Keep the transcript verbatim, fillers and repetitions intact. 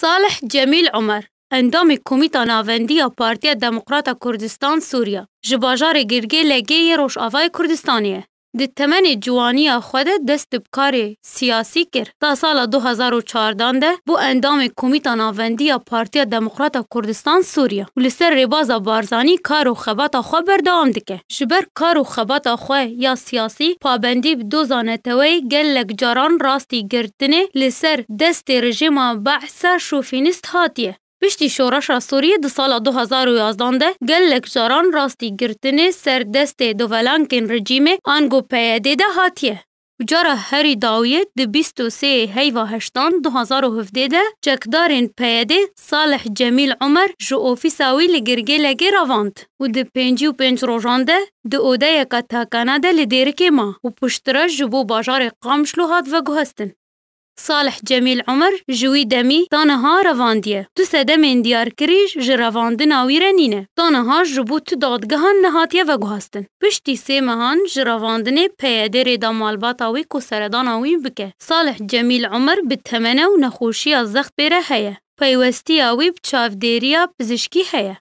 Salih Cemîl Omer, endamê Komîta Navendî ya Partiya Demokrata Kurdistan Sûriya, ji bajarê Girgêlekê yê Rojavayê Kurdistanê ye. Di temenê ciwaniya xwe de dest bi karê siyasî kir. Ta sala du hezar û çardan de bû endamê Komîta Navendî ya Partiya Demokrata Kurdistan Sûriya û li ser rêbaza Barzanî kar û xebata xwe berdewam dike. Ji ber kar û xebata xwe ya siyasî, pabendî bi doza neteweyê gelek caran rastî girtinê li ser destê rejîma Be'sa şofînîst hatiye. Piştî şoreşa Sûriyê di sala du hezar û yazdan de gelek caran rastî girtinê ser destê dovelankên rejîmê ango P Y D de hatiye. Û cara herî dawiyê di bîst û sê heyva heştan du hezar û hevdeh de çekdarên P Y D Salih Cemîl Omer ji ofîsa wî li Girgêlekê revand û di pêncî û pênc rojan de di odeyeka takana de li Dêrikê ma û piştre ji bo bajarê Qamişlo hat veguhestin. Salih Cemîl Omer ji wî demî ta niha revandiye. Tu sedemên diyarkirî ji revandina wî re nîne. Ta niha ji bo tu dadgehan nehatiye veguhastin. Piştî sê mehan ji revandinê P Y D rê da malbata wî ku seredana wî bike. Salih Cemîl Omer bi temene û nexweşiya zext pê re heye. Peywestiya wî bi çavdêriya pizişkî heye.